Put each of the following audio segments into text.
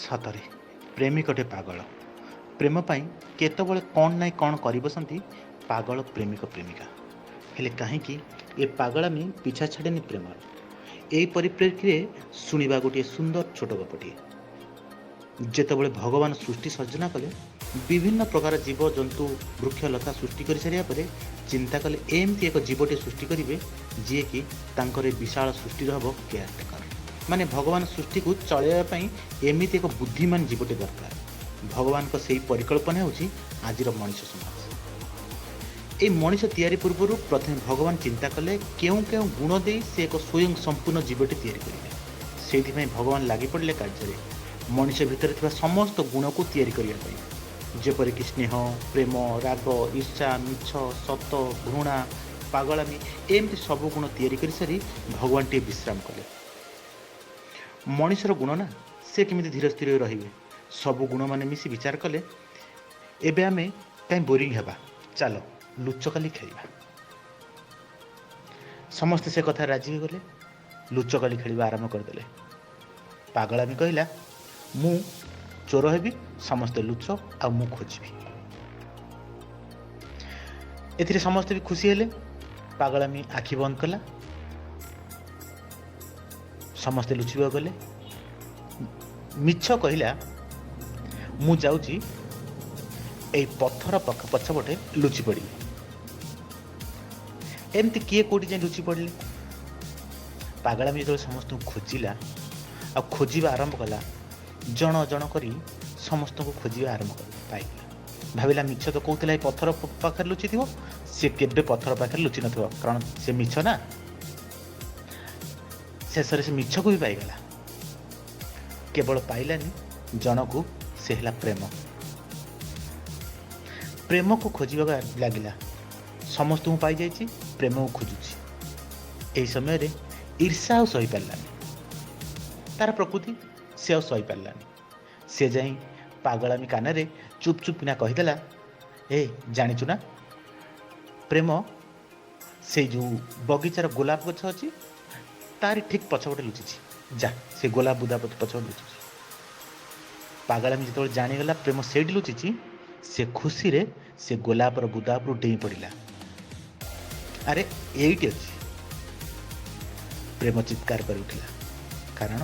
ସତରେ ପ୍ରେମିକଟେ ପାଗଳ। ପ୍ରେମ ପାଇଁ କେତେବେଳେ କ'ଣ ନାଇଁ କ'ଣ କରିବସନ୍ତି ପାଗଳ ପ୍ରେମିକ ପ୍ରେମିକା। ହେଲେ କାହିଁକି ଏ ପାଗଳାମି ପିଛା ଛାଡ଼େନି ପ୍ରେମର? ଏହି ପରିପ୍ରେକ୍ଷୀରେ ଶୁଣିବା ଗୋଟିଏ ସୁନ୍ଦର ଛୋଟ ଗପଟିଏ। ଯେତେବେଳେ ଭଗବାନ ସୃଷ୍ଟି ସର୍ଜନା କଲେ, ବିଭିନ୍ନ ପ୍ରକାର ଜୀବ ଜନ୍ତୁ ବୃକ୍ଷଲତା ସୃଷ୍ଟି କରିସାରିବା ପରେ ଚିନ୍ତା କଲେ ଏମିତି ଏକ ଜୀବଟିଏ ସୃଷ୍ଟି କରିବେ ଯିଏକି ତାଙ୍କର ଏ ବିଶାଳ ସୃଷ୍ଟିର ହେବ କେୟାରଟେକର। ମାନେ ଭଗବାନ ସୃଷ୍ଟିକୁ ଚଳାଇବା ପାଇଁ ଏମିତି ଏକ ବୁଦ୍ଧିମାନ ଜୀବଟିଏ ଦରକାର। ଭଗବାନଙ୍କ ସେଇ ପରିକଳ୍ପନା ହେଉଛି ଆଜିର ମଣିଷ ସମାଜ। ଏଇ ମଣିଷ ତିଆରି ପୂର୍ବରୁ ପ୍ରଥମେ ଭଗବାନ ଚିନ୍ତା କଲେ କେଉଁ କେଉଁ ଗୁଣ ଦେଇ ସେ ଏକ ସ୍ୱୟଂ ସମ୍ପୂର୍ଣ୍ଣ ଜୀବଟି ତିଆରି କରିବେ। ସେଇଥିପାଇଁ ଭଗବାନ ଲାଗି ପଡ଼ିଲେ କାର୍ଯ୍ୟରେ ମଣିଷ ଭିତରେ ଥିବା ସମସ୍ତ ଗୁଣକୁ ତିଆରି କରିବା ପାଇଁ, ଯେପରିକି ସ୍ନେହ, ପ୍ରେମ, ରାଗ, ଈର୍ଷା, ମିଛ, ସତ, ଘୃଣା, ପାଗଳାମି, ଏମିତି ସବୁ ଗୁଣ ତିଆରି କରିସାରି ଭଗବାନ ଟିକେ ବିଶ୍ରାମ କଲେ। ମଣିଷର ଗୁଣ ନା, ସେ କେମିତି ଧୀର ସ୍ଥିର ହୋଇ ରହିବେ? ସବୁ ଗୁଣମାନେ ମିଶି ବିଚାର କଲେ, ଏବେ ଆମେ କାହିଁ ବୋରିଂ ହେବା, ଚାଲ ଲୁଚକାଲି ଖେଳିବା। ସମସ୍ତେ ସେ କଥା ରାଜି ହୋଇଗଲେ। ଲୁଚକାଲି ଖେଳିବା ଆରମ୍ଭ କରିଦେଲେ। ପାଗଳାମି କହିଲା, ମୁଁ ଚୋର ହେବି, ସମସ୍ତେ ଲୁଚ ଆଉ ମୁଁ ଖୋଜିବି। ଏଥିରେ ସମସ୍ତେ ବି ଖୁସି ହେଲେ। ପାଗଳାମି ଆଖି ବନ୍ଦ କଲା, ସମସ୍ତେ ଲୁଚିବାକୁ ଗଲେ। ମିଛ କହିଲା, ମୁଁ ଯାଉଛି ଏଇ ପଥର ପଛପଟେ ଲୁଚି ପଡ଼ିବି। ଏମିତି କିଏ କେଉଁଠି ଯାଇ ଲୁଚି ପଡ଼ିଲେ। ପାଗଳାମି ଯେତେବେଳେ ସମସ୍ତଙ୍କୁ ଖୋଜିଲା ଆଉ ଖୋଜିବା ଆରମ୍ଭ କଲା, ଜଣ ଜଣ କରି ସମସ୍ତଙ୍କୁ ଖୋଜିବା ଆରମ୍ଭ କଲା, ପାଇଲା। ଭାବିଲା ମିଛ ତ କହୁଥିଲା ଏଇ ପଥର ପାଖରେ ଲୁଚିଥିବ, ସେ କେବେ ପଥର ପାଖରେ ଲୁଚି ନଥିବ, କାରଣ ସେ ମିଛ ନା। ଶେଷରେ ସେ ମିଛକୁ ବି ପାଇଗଲା। କେବଳ ପାଇଲାନି ଜଣକୁ, ସେ ହେଲା ପ୍ରେମ। ପ୍ରେମକୁ ଖୋଜିବାକୁ ଲାଗିଲା। ସମସ୍ତଙ୍କୁ ପାଇଯାଇଛି, ପ୍ରେମକୁ ଖୋଜୁଛି। ଏହି ସମୟରେ ଈର୍ଷା ଆଉ ସହିପାରିଲାନି। ତାର ପ୍ରକୃତି, ସେ ଆଉ ସହିପାରିଲାନି। ସେ ଯାଇ ପାଗଳାମି କାନରେ ଚୁପ୍ ଚୁପ୍ କିନା କହିଦେଲା, ଏ ଜାଣିଛୁ ନା, ପ୍ରେମ ସେଇ ଯେଉଁ ବଗିଚାର ଗୋଲାପ ଗଛ ଅଛି ତାରି ଠିକ୍ ପଛପଟେ ଲୁଚିଛି, ଯା ସେ ଗୋଲାପ ବୁଦା ପଛପଟେ ଲୁଚିଛି। ପାଗଳାମି ଯେତେବେଳେ ଜାଣିଗଲା ପ୍ରେମ ସେଇଠି ଲୁଚିଛି, ସେ ଖୁସିରେ ସେ ଗୋଲାପର ବୁଦା ଉପରୁ ଡେଇଁ ପଡ଼ିଲା। ଆରେ ଏଇଠି ଅଛି, ପ୍ରେମ ଚିତ୍କାର କରି ଉଠିଲା, କାରଣ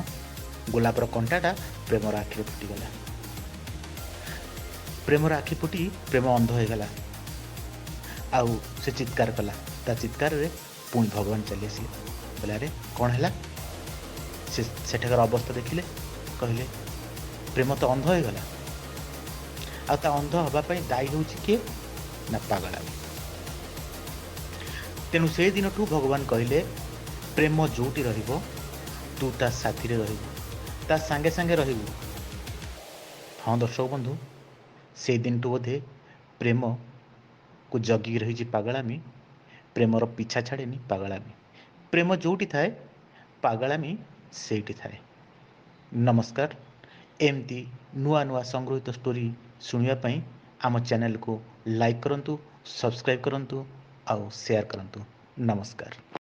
ଗୋଲାପର କଣ୍ଟାଟା ପ୍ରେମର ଆଖିରେ ଫୁଟିଗଲା। ପ୍ରେମର ଆଖି ଫୁଟି ପ୍ରେମ ଅନ୍ଧ ହୋଇଗଲା ଆଉ ସେ ଚିତ୍କାର କଲା। ତା ଚିତ୍କାରରେ ପୁଣି ଭଗବାନ ଚାଲି ଆସିଲେ। କହିଲେ, ଆରେ କ'ଣ ହେଲା? ସେ ସେଠାକାର ଅବସ୍ଥା ଦେଖିଲେ, କହିଲେ ପ୍ରେମ ତ ଅନ୍ଧ ହୋଇଗଲା, ଆଉ ତା ଅନ୍ଧ ହେବା ପାଇଁ ଦାୟୀ ହେଉଛି କିଏ ନା ପାଗଳାମି। ତେଣୁ ସେଇ ଦିନଠୁ ଭଗବାନ କହିଲେ, ପ୍ରେମ ଯେଉଁଠି ରହିବ ତୁ ତା ସାଥିରେ ରହିବୁ, ତା ସାଙ୍ଗେ ସାଙ୍ଗେ ରହିବୁ। ହଁ ଦର୍ଶକ ବନ୍ଧୁ, ସେଇ ଦିନଠୁ ବୋଧେ ପ୍ରେମକୁ ଜଗିକି ରହିଛି ପାଗଳାମି। ପ୍ରେମର ପିଛା ଛାଡ଼େନି ପାଗଳାମି। ପ୍ରେମ ଯେଉଁଠି ଥାଏ ପାଗଳାମି ସେଇଠି ଥାଏ। ନମସ୍କାର। ଏମିତି ନୂଆ ନୂଆ ସଂଗୃହୀତ ଷ୍ଟୋରି ଶୁଣିବା ପାଇଁ ଆମ ଚ୍ୟାନେଲକୁ ଲାଇକ୍ କରନ୍ତୁ, ସବସ୍କ୍ରାଇବ୍ କରନ୍ତୁ ଆଉ ସେୟାର କରନ୍ତୁ। ନମସ୍କାର।